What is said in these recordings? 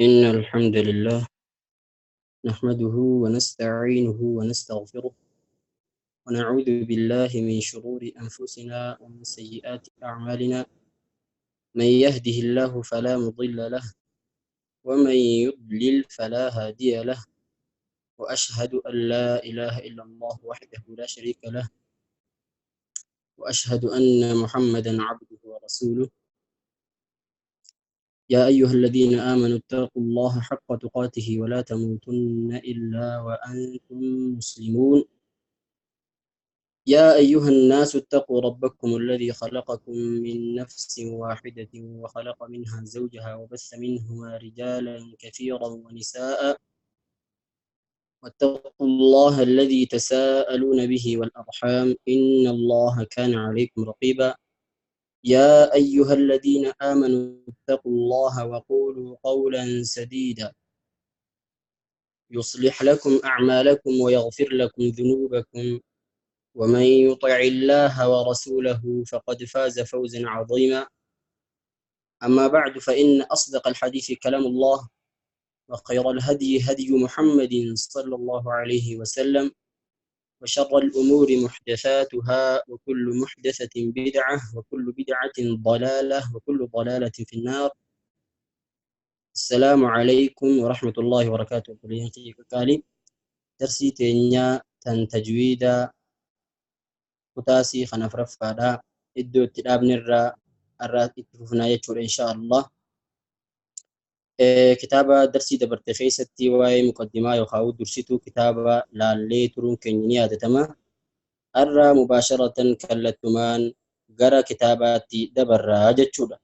إن الحمد لله نحمده ونستعينه ونستغفره ونعوذ بالله من شرور أنفسنا ومن سيئات أعمالنا، من يهده الله فلا مضل له ومن يضلل فلا هادي له، وأشهد أن لا إله إلا الله وحده لا شريك له، وأشهد أن محمدا عبده ورسوله. يا أيها الذين آمنوا اتقوا الله حق تقاته ولا تموتن إلا وأنتم مسلمون. يا أيها الناس اتقوا ربكم الذي خلقكم من نفس واحدة وخلق منها زوجها وبث منهما رجالا كثيرا ونساء، واتقوا الله الذي تساءلون به والأرحام إن الله كان عليكم رقيبا. يا أيها الذين آمنوا اتقوا الله وقولوا قولا سديدا يصلح لكم أعمالكم ويغفر لكم ذنوبكم، ومن يطع الله ورسوله فقد فاز فوزا عظيما. أما بعد، فإن أصدق الحديث كلام الله، وخير الهدي هدي محمد صلى الله عليه وسلم، وشر الأمور محدثاتها، وكل محدثة بدعة، وكل بدعة ضلالة، وكل ضلالة في النار. السلام عليكم ورحمة الله وبركاته. درسي تنيا تن تجويدا kutaasii kana afuraffaadha. Iddoo itti dhaabne irraa har'a itti fufnaa jechuudha insha Allah. Kitaaba darsii dabarte keessatti waa'ee muqaddimaa yookaan dursituu kitaaba laallee turuun keenya ni yaadatama. Har'a mubaasharatan kallattumaan gara kitaabaatti dabarraa jechuudha.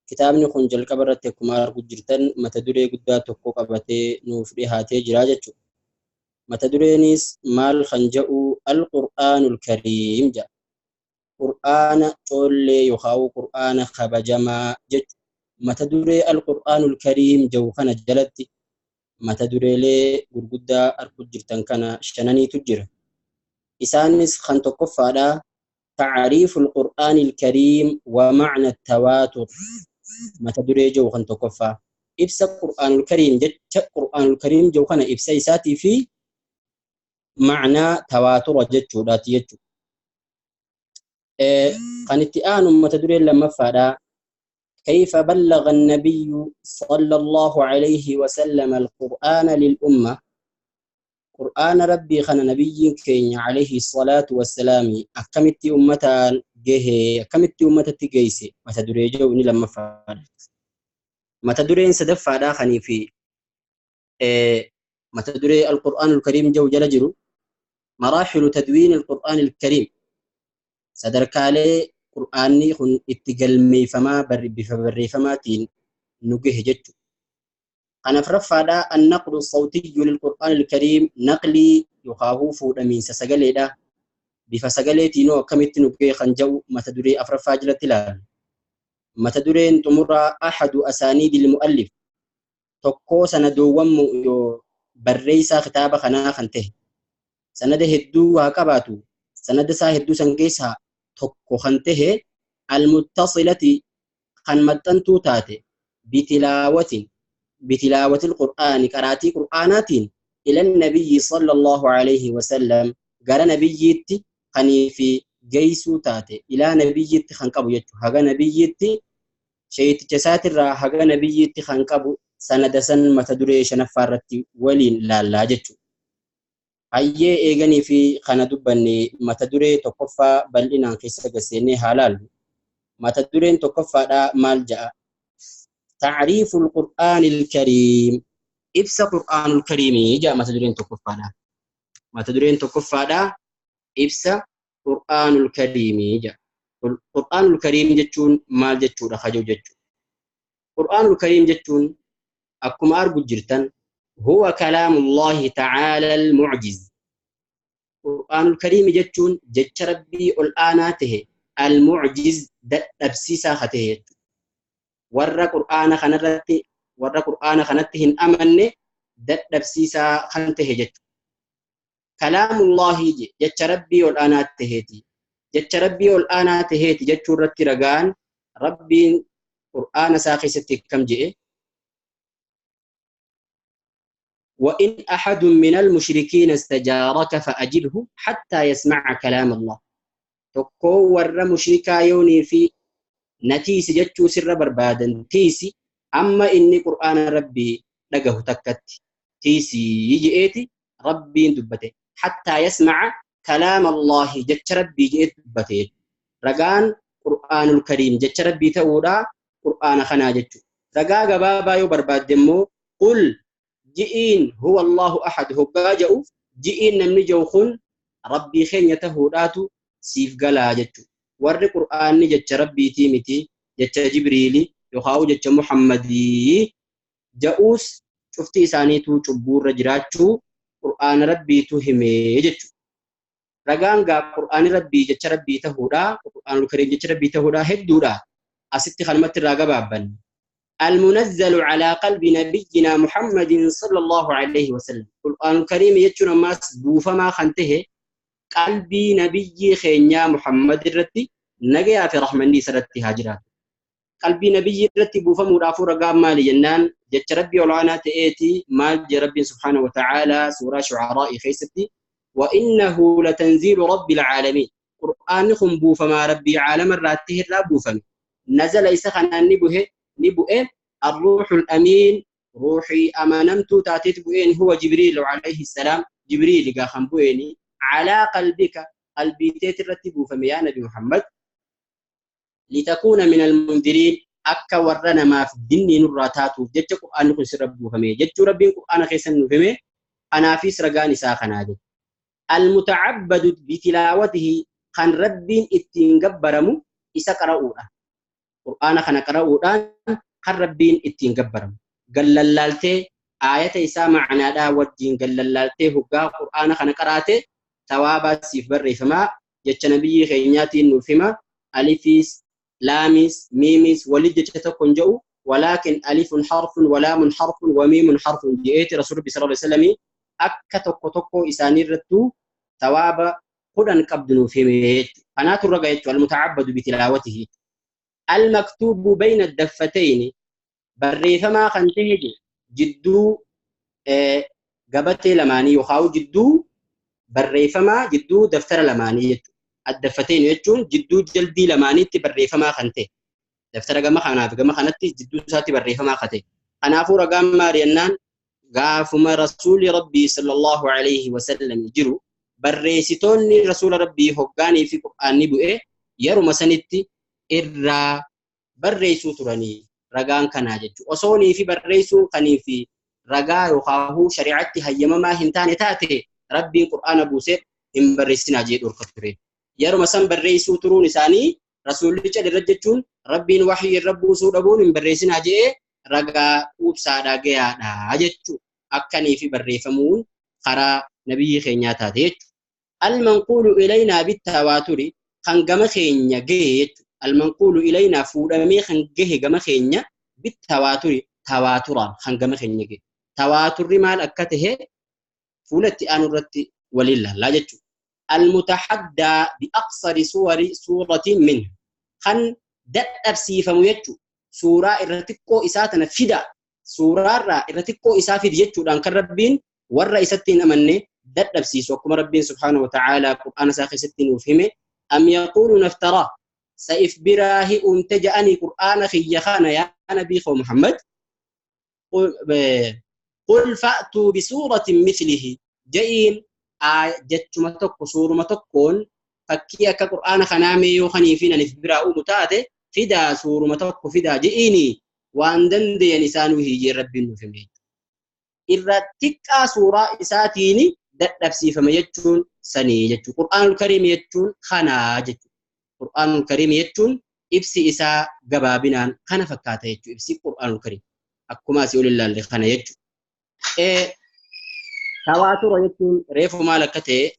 Kitaabni kun jalqaba irratti akkuma arguu jirtan mata duree guddaa tokko qabatee nuuf dhiyaatee jira jechuudha. Mata dureenis maal kan jedhu Al-Qur'aanul Kariim jedha. Qur'aana coollee yookaan Qur'aana kabajamaa jechuudha. Mata duree Al-Qur'aanul Kariim jedhu kana jalatti mata dureelee gurguddaa arguu jirtan kana shananiitu jira. Isaanis kan tokkoffaadha. Ta'ariiful Qur'aanil Kariim wa ma'na tawaatur. Mata duree jedhu kan tokkoffaa. Ibsa Qur'aanul Kariim jecha Qur'aanul Kariim jedhu kana ibsa isaatii fi ma'naa tawaatura jechuudhaati jechuudha. Kan itti aanu mata dureen lammaffaadha. كيف بلغ النبي صلى الله عليه وسلم القرآن للأمة؟ قرآن ربي خنا نبي كين عليه الصلاة والسلام أكملت أمة جه أكملت أمة تجيسي متى دري جوني لما فعل متى درين سدف على خني في متى دري القرآن الكريم جو جلجرو مراحل تدوين القرآن الكريم sadarkaalee Qur'aanni kun itti galmeeffamaa bifa barreeffamaatiin nu gahe jechuudha. Kan afuraffaadha annaqlu sawtiyyu lilqur'aan alkariim naqlii yookaan fuudhamiinsa sagaleedha. Bifa sagaleetiinoo akkamitti nu gahe kan jedhu mata duree afuraffaa jalatti ilaalla. Mata dureen xumuraa ahadu asaaniidil mu'allif tokkoo sanadoowwan barreessaa kitaaba kanaa kan ta'e sanada hedduu haa qabaatu sanada isaa hedduu san keessaa tokko kan ta'e almuttasilati kan maxxantuu taate bitilaawatil qur'aani qaraatii qur'aanaatiin ila nabiyyi sallallahu alayhi wasallam gara nabiyyiitti kanii fi geessuu taate ilaa nabiyyiitti kan qabu jechuudha. Haga nabiyyiitti sheeyiticha isaatirraa haga nabiyyiitti kan qabu sanada san mata duree shanaffaa irratti waliin laallaa jechuudha. Hayyee eeganii fi kana dubbanne mata duree tokkoffaa bal'inaan keessa gaseennee haa laallu. Mata dureen tokkoffaadha maal ja'a? Ta'riiful Qur'aanil Kariim. Ibsa Qur'aanul Kariimii ja'a mata dureen tokkoffaadha. Mata dureen tokkoffaadha ibsa Qur'aanul Kariimii ja'a. Qur'aanul Kariim jechuun maal jechuudha kajoo jechuudha. Qur'aanul Kariim jechuun akkuma argu jirtan هو كلام الله تعالى المعجز. قرآن الكريم جتون جت ربي الآناته المعجز دبسيسا خته. ورا قرآن خنرتي ورا قرآن خنتهن أمني دبسيسا خنته جت. كلام الله جت ربي الآناته جت ربي الآناته جت رتي رجان ربي قرآن ساخي ستي كم جئ وإن أحد من المشركين استجارك فأجره حتى يسمع كلام الله. Tokko warra mushrikaa yoonii fi natiisi jechuu sirra barbaadan tiisi amma inni qur'aana rabbii dhagahu takkatti tiisii je'eeti rabbiin dubbate. Hattaa yasmaca kalaama Allaahi jecha rabbii je'eeti dubbate. Ragaan qur'aanul kariim jecha rabbii ta'uudha qur'aana kanaa jechuudha. Ragaa gabaabaa yoo barbaadde immoo qul ji'iin huwa Allahu ahad hoggaa jedhu ji'iin namni jedhu kun rabbii keenya ta'uudhaatu siif galaa jechuudha. Warri qur'aanni jecha rabbiitii miti jecha Jibriili yookaan jecha Muhammadii ja'uus cufti isaaniitu cubbuurra jiraachuu qur'aana rabbiitu himee jechuudha. Ragaan gaa qur'aanni rabbii jecha rabbii ta'uudha qur'aanul kariim jecha rabbii ta'uudha hedduudha. Asitti kanumatti irraa gabaabbanne. المنزل على قلب نبينا محمد صلى الله عليه وسلم. القرآن الكريم يجون ماس بوفما خنته قلبي نبي خينيا محمد الرتي نجيا في رحمن سرتي هاجرات. قلبي نبي الرتي بوفما رافو رقام مالي جنان جت ربي ولانا تأتي مال ربي سبحانه وتعالى سورة شعراء خيستي وإنه لتنزيل رب العالمين. قرآن خم بوفما ربي عالم الراته لا بوفما نزل إسخنا نبوه نبؤه الروح الأمين روحي أمانمت تاتيت بؤين هو جبريل عليه السلام. جبريل قاخم بؤيني على قلبك قلبي تترتب فميا نبي محمد لتكون من المنذرين. أكا ورنا ما في الدين نراتاتو جت قرآن كن سربو فمي جت ربي قرآن خيسن فمي أنا في سرقاني ساخنا دي. المتعبد بتلاوته خان ربي اتنقبرمو إسا قرؤونا قرآن خان قرؤونا kan rabbiin ittiin gabbaramu. Gallallaaltee aayata isaa macnaadhaa wajjin gallallaaltee hoggaa qur'aana kana qaraate tawaabaa siif barreeffamaa jecha nabiyyii keenyaatiin nuuf hima. Alifiis, laamiis, miimiis walii jecha tokko hin jedhu walaakin alifun harfun walaamun harfun wamiimun harfun je'eeti rasuulli rabbi sallallahu alaihi wasallam akka tokko tokko isaanii irrattuu tawaaba 10 qabdu nuuf hime jechuudha. Kanaatu raga jechuudha almutacabbadu bitilaawatihi. المكتوب بين الدفتين بريفما خنته جدو قبتي لماني يخاو جدو بريفما جدو دفتر لماني. الدفتين يجون جدو جلدي لماني تبريفما خنته دفتر جما خنا جما خنتي جدو ساتي بريفما خته. أنا فورا قام مارينان قافما رسول ربي صلى الله عليه وسلم جرو بريستوني رسول ربي هقاني في قرآن نبوء يرو مسنتي irraa barreessuu turanii ragaan kanaa jechuudha. Osoonii fi barreessuun kanii fi ragaa yookaan shari'aatti hayyamamaa hin taane taate rabbiin qur'aana buusee hin barreessinaa jedhee dhorka ture. Yeruma san barreessuu turuun isaanii rasuullicha irra jechuun rabbiin wahii irra buusuu dhabuun hin barreessinaa jedhee ragaa quubsaadhaa gayaadhaa jechuudha. Akkanii fi barreeffamuun karaa nabiyyi keenyaa taate jechuudha. Almanquulu ilaynaa bittawaaturi kan gama keenya gahe jechuudha. المنقول إلينا فودمي خنجه جم خينيا بالتواتر تواترا خنجم خينيا تواتر مال أكته فولتي أنورتي ولله لا جت المتحدى بأقصر صور صورة منه خن دأبسي فميتشو سورة إرتكو إساتنا فدا سورة را إرتكو إسافي جتشو لأن كربين والرئيستين أمني دأبسي سوكم ربين سبحانه وتعالى قرآن ساخي ستين وفهمه أم يقولون افتراه سيف براهي أمتجأني قرآن خيخانا يا نبي محمد قل فأتوا بسورة مثله جئين جتشمتك سورمتكون فكيك قرآن خنامي يوخني فينا نفبراء متاتي فدا سورمتك فدا جئيني وأن دي نسانه يجي ربي نفهمه إرتك سورة إساتيني دبسي فما يجون سني يجون قرآن الكريم يجون خنا جتشون القرآن الكريم يجون إبسي إسا قبابنا خنا فكاته يجون إبسي القرآن الكريم أكما سيقول الله اللي خنا يجون تواتر يجون ريفو مالكته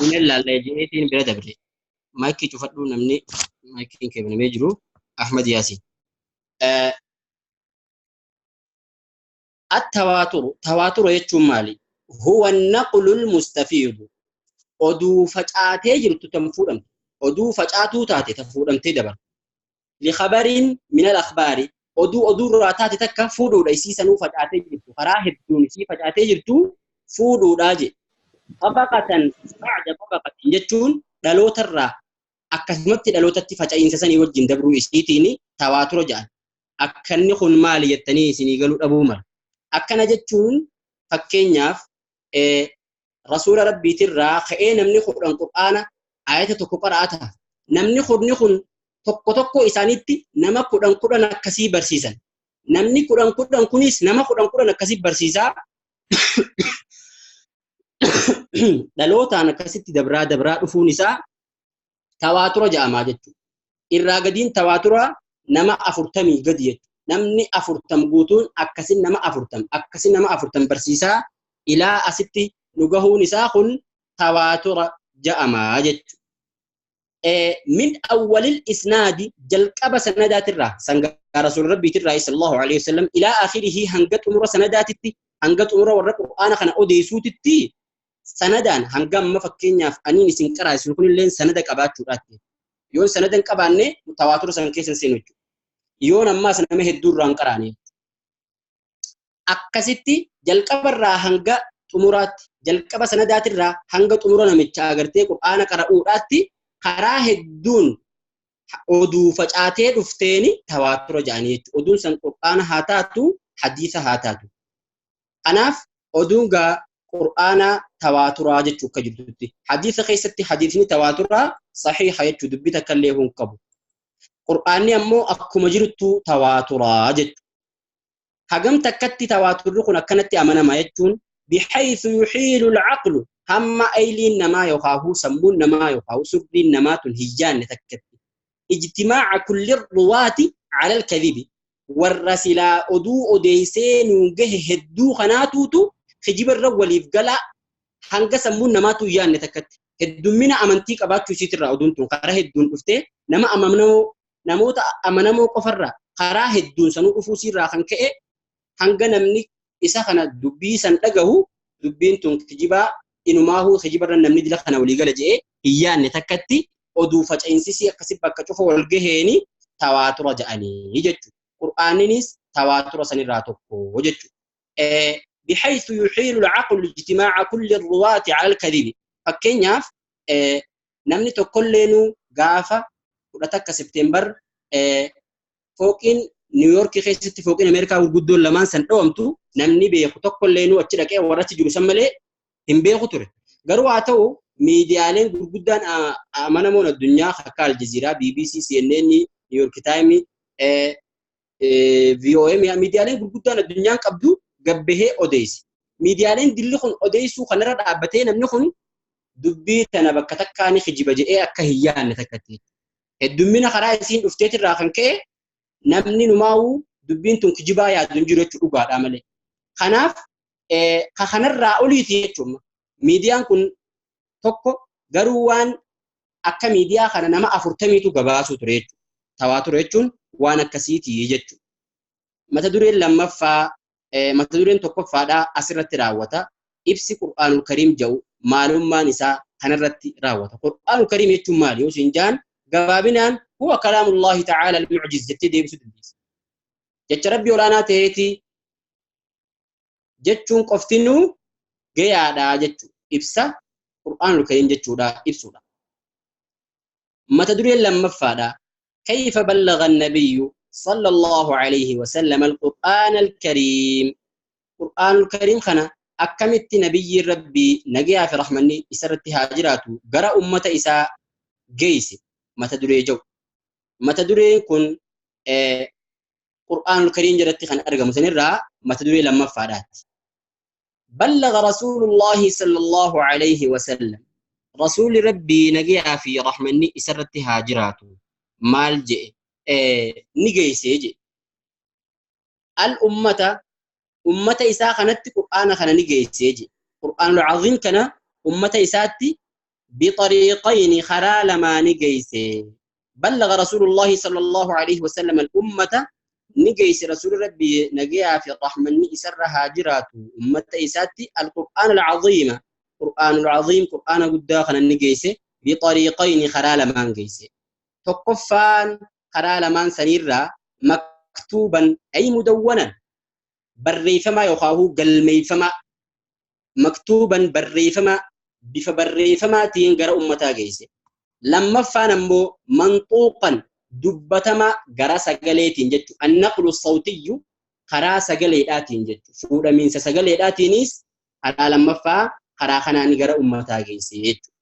من الله اللي جئتين بلا دبري مايكي تفضلوا نمني مايكين كيف نميجرو أحمد ياسين التواتر تواتر يجون مالي هو النقل المستفيض oduu facaatee jirtu tan fuudhamte oduu facaatuu taate tan fuudhamtee dabar likhabarin min al-akhbaari Oduu oduurraa taate takka fuudhuudha isii sanuu facaatee jirtu. Karaa hedduun isii facaatee jirtu fuudhuudhaa jedhe. Xabaqatan ba'da xabaqatin jechuun dhalootarraa akkasumatti dhalootatti faca'iinsa sanii wajjin dabruu isiitiin tawaatura jedhan. Akkanni kun maali jettanii isinii galuu dhabuu mala. Akkana jechuun fakkeenyaaf rasuula rabbiitirraa ka'ee namni 10 qur'aana ayata tokko qara'ata. Namni kudni kun tokko tokko isaanitti nama 10 10 akkasii barsiisan. Namni 10 10 kunis nama 10 10 akkasii barsiisaa. Dhalootaan akkasitti dabraa dabraa dhufuun isaa tawaatura jedhamaa jechuudha. Irraa gadiin tawaatura nama 40 gadi jechuudha. Namni 40 guutuun akkasin nama 40 akkasin nama 40 barsiisaa ilaa asitti nu gahuun isaa kun tawaatura jedhamaa jechuudha. Min awwalil isnaadi jalqaba sanadaatirraa sangaa rasuul rabbiitirraa sallallahu alaihi wasallam ilaa akhirihi hanga xumura sanadaatitti hanga xumura warra qur'aana kana odeessuutitti sanadaan hanga amma fakkeenyaaf aniin isin qaraa'isu kunillee sanada qabaachuudhaatti. Yoon sanada hin qabaanne tawaatura san keessa hin seenu jechuudha. Yoon ammaas nama hedduurraa hin qaraane. Akkasitti jalqabarraa hanga xumuraatti jalqaba sanadaatirraa hanga xumura namicha agartee qur'aana qara'uudhaatti karaa hedduun oduu facaatee dhufteeni tawaatura jedhanii jechuudha. Oduun san qur'aana haa taatu, hadiisa haa taatu. Kanaaf oduun gaa qur'aana tawaaturaa jechuu akka jirtutti. Hadiisa keessatti hadiisni tawaaturaa sahiiha jechuu dubbii takka illee hin qabu. Qur'aanni ammoo akkuma jirtu tawaaturaa jechuudha. Hagam takkatti tawaaturri kun akkanatti amanama jechuun bihaythu yuhiilu al-aqlu hamma ayliin namaa yookaan sammuun namaa yookaan surriin namaa tun hin yaanne takkatti. Ijtimaa'a kulli ruwaati ala al-kadhibi warra silaa oduu odeessee nuun gahe hedduu kanaatuutu kijibarra waliif galaa hanga sammuun namaatu hin yaanne takkatti. Heddummina amantii qabaachuu isiitirraa oduun tun karaa hedduun dhuftee nama amanamoo namoota amanamoo qofarraa karaa hedduun sanuu dhufuu isiirraa kan ka'e hanga namni isa kana dubbii san dhagahu dubbiin tun kijibaa inumaahuu kijibarra namni dila kana walii gala je'ee hin yaanne takkatti oduu faca'insisii akkasi bakka cufa wal gaheeni tawaatura jedhanii jechuudha. Qur'aaninis tawaatura sanirraa tokko jechuudha. Bihaythu yuhiilu al-aqlu ijtimaa'a kulli ruwaati ala al-kadhibi. Fakkeenyaaf namni tokkolleenu gaafa 11 Septeembar fooqiin Niw Yoorkii keessatti fooqiin Ameerikaa gurguddoon lamaan san dhoomtu namni beeku tokkolleenu achi dhaqee warra achi jiru san malee hin beeku ture. Garuu haa ta'u miidiyaaleen gurguddaan amanamoon addunyaa akka Aljazeeraa, BBC, CNN, New York Times, VOA miidiyaaleen gurguddaan addunyaan qabdu gabbahee odeessi. Miidiyaaleen dilli kun odeessuu kanarra dhaabbatee namni kun dubbii tana bakka takkaan kijiba jedhee akka hin yaanne takkatti. Heddummina karaa isiin dhufteetirraa kan ka'e namni numaa'uu dubbiin tun kijibaa yaadu hin jiru jechuu dhugaadhaa malee. Kanaaf kanarraa oliiti jechuudha. Miidiyaan kun tokko garuu waan akka miidiyaa kana nama 40tu gabaasuu ture jechuudha. Tawaatura jechuun waan akkasiiti jechuudha. Mata dureen lammaffaa mata dureen tokkoffaadhaa asirratti raawwata. Ibsi Qur'aanul Kariim jedhu maalummaan isaa kanarratti raawwata. Qur'aanul Kariim jechuun maali? Yoo isin jaan gabaabinaan huwa kalaamullaahi ta'aala al-mu'jiz jettee deebisuu dandeessa. Jecha Rabbii olaanaa ta'eeti jechuun qoftinuu gayaadha jechuudha. Ibsa Qur'aanul Kariim jechuudha ibsuudha. Mata dureen lammaffaadha. Kayfa ballagha an-nabiyyu sallallahu alayhi wa sallam al-Qur'aan al-Kariim. Qur'aanul Kariim kana akkamitti nabiyyiin Rabbii nagayaa fi rahmanni isarratti haa jiraatu gara ummata isaa geesse mata duree jedhu. Mata dureen kun Qur'aanul Kariim jalatti kan argamu sanirraa mata duree lammaffaadhaati. Ballagha Rasuulullaahi sallallahu alayhi wa sallam. Rasuulli Rabbii nagayaa fi rahmanni isarratti haa jiraatu maal jedhe ni geesse jedhe. Al ummata ummata isaa kanatti Qur'aana kana ni geesse jedhe. Qur'aanul Aziim kana ummata isaatti بطريقين خرا لما نجيس. بلغ رسول الله صلى الله عليه وسلم الأمة نجيس رسول ربي نجيا في الرحمن إسر هاجرات أمة إساتي القرآن العظيم. قرآن العظيم قرآن قد داخل نجيس بطريقين خرا لما نجيس. تقفان خرا لما سنيرا Maktuuban ay mudawwanan barreeffamaa yookaan galmeeffamaa maktuuban barreeffamaa bifa barreeffamaatiin gara ummataa geesse. Lammaffaan ammoo manxuuqan dubbatamaa gara sagaleetiin jechuudha. Annaqlu sawtiyyu karaa sagaleedhaatiin jechuudha. Fuudhamiinsa sagaleedhaatiinis karaa lammaffaa karaa kanaan gara ummataa geesse jechuudha.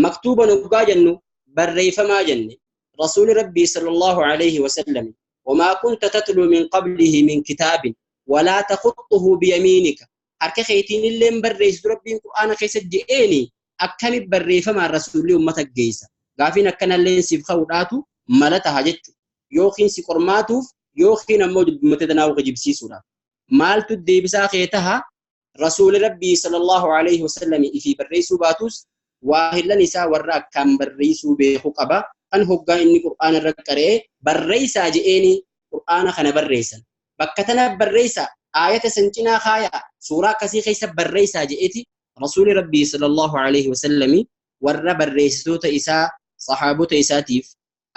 Maktuuban hoggaa jennu barreeffamaa jenne rasuuli rabbii sallallahu alaihi wasallam wamaa kunta tatluu min qablihi min kitaabin walaa taquxuhu biyamiinika harka keetiin illee barreessitu rabbiin qur'aana keessa je'eeni akkami barreeffamaan rasuulli ummata geessa. Gaafiin akkanallee siif ka'uudhaatu mala taha jechuudha. Yookiin si qormaatuuf yookiin ammoo dubbimate tanaa kijibsiisuudhaaf. Maaltu deebisaa kee taha rasuuli rabbii sallallahu alaihi wasallam ifii barreessuu baatus waa hillan isaa warra akkaan barreessuu beeku qaba. Kan hoggaa inni qur'aana irra qaree barreessaa je'eeni qur'aana kana barreessan. Bakka tana barreessaa aayata san cinaa kaayaa suuraa akkasii keessa barreessaa je'eeti rasuuli rabbii sallallahu alaihi wasallam warra barreessitoota isaa sahaabota isaatiif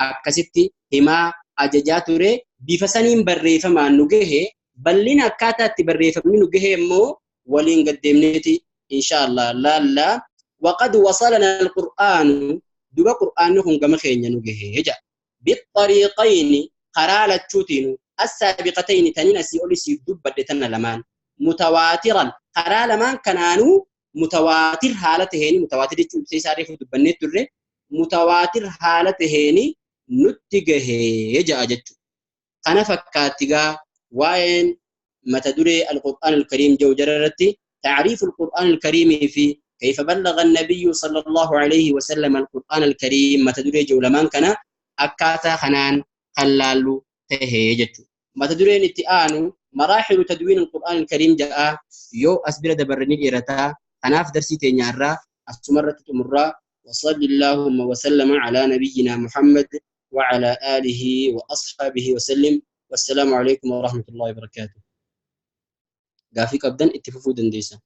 akkasitti himaa ajajaa ture bifa saniin barreeffamaan nu gahe bal'ina akkaataa itti barreeffamni nu gahe immoo waliin gaddeemneeti insha Allah laallaa waqad wasalana alqur'aanu duba qur'aanni kun gama keenya nu gahe jedha bixariiqayni karaa lachuutiinu assaabiqatayni taniin asii oli siif dubbadhe tana lamaan mutawaatiran karaa lamaan kanaanuu mutawaatir haala taheeni mutawaatir jechuun ibsa isaa reefu dubbannee turre mutawaatir haala taheeni nutti gahee ja'a jechuudha. Kana fakkaatti gaa waa'een mata duree Al-Qur'aan Al-Kariim jedhu jara irratti ta'riifu Al-Qur'aan Al-Kariimii fi kayfa ballagha an-nabiyyu sallallahu alayhi wa sallam Al-Qur'aan Al-Kariim mata duree jedhu lamaan kana akkaataa kanaan kan laallu tahee jechuudha. Mata dureen itti aanu maraaxilu tadwiin Al-Qur'aan Al-Kariim ja'a yoo as bira dabarranii dheerataa kanaaf darsii teenyaarraa asumarratti xumurraa وصل اللهم وسلم على نبينا محمد وعلى آله وأصحابه وسلم والسلام عليكم ورحمة الله وبركاته. قافي قبدا اتفقوا دنديسا.